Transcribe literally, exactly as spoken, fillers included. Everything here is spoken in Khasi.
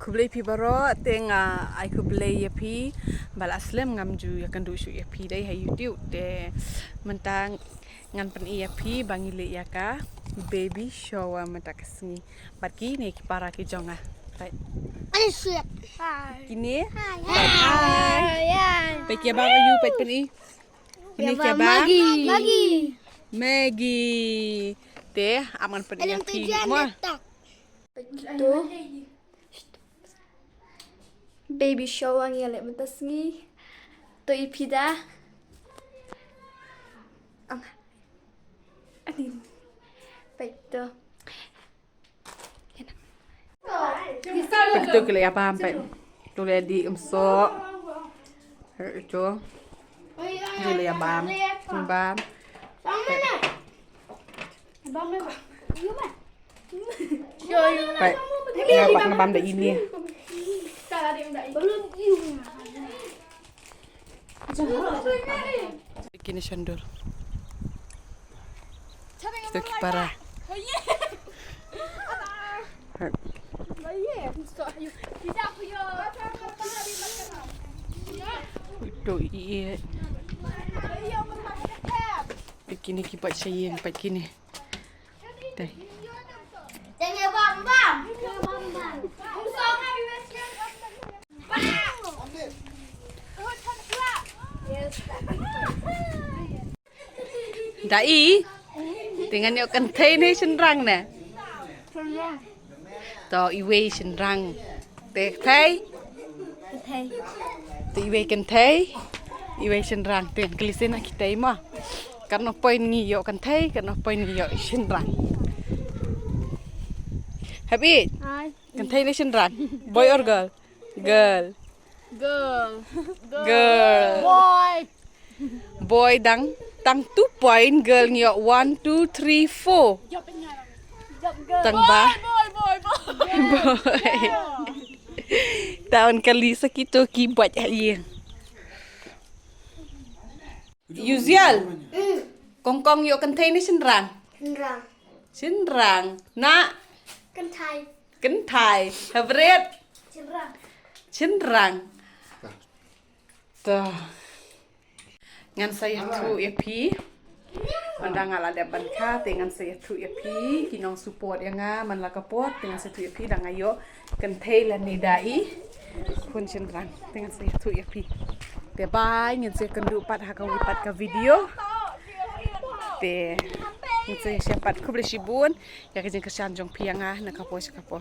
Khublei phi baroh, te nga ai khublei ïa phi ba la slem, ngam ju ïakynduh shuh ïa phi dei ha YouTube, te mynta ngan pyni ïa phi ba ngi leh ïa ka baby shower mynta ka sngi. Bad kine ki para ki jong nga. Peit. Hi. Kine. Hi. Peit ki ba ïa phi, peit pyni. Peit ki ba. Maggie. Maggie. Te ap ngan pyni ïa phi mo. To baby shower ngi leh mynta sngi. To i phi da. Ang. Ani. Peit to. Peit to ki la ïa bam, peit. To la dih ym soh. Peit to. To la ïa bam. Bam. Peit. Nga pat nga bam da ini. Kine shandor. Kita ki para. Ito i. Peit kine ki pat sha ïing, peit kine. Te. Da i. Te ngan ïoh kynthei ne shynrang ne? To iwei shynrang. Te kynthei? Kynthei. Te iwei kynthei, iwei shynrang. Te ngan kylli sien na kitei mo. Katno point ngi ïoh kynthei, katno point ngi ïoh shynrang? Hap i? Ai. Kynthei ne shynrang? Boy or girl? Girl. Girl. Girl. Boy. Boy dang tang two point, girl ngi ïoh one, two, three, four. Tang ba. Boy, boy, boy, boy. Boy. Ta un kylli sa kito ki bad ha ïing. Usual. Kongkong ïoh kynthei ne shynrang? Shynrang. Shynrang. Na? Kynthei. Kynthei. Favorite? Shynrang. Shynrang. To. Ngan sa ïathuh ïa phi. Ynda nga la dep ban kha te ngan sa ïathuh ïa phi. Ki nong support ïa nga man la ka por te ngan sa ïathuh ïa phi da nga ïoh kynthei lane da i khun shynrang. Te ngan sa ïathuh ïa phi. Te bye, ngin sa ïakynduh pat ha kawei pat ka video. Te ngin sa ïashem pat, khublei shibun ïa ka jingkyrshan jong phi ïa nga na ka por sha ka por.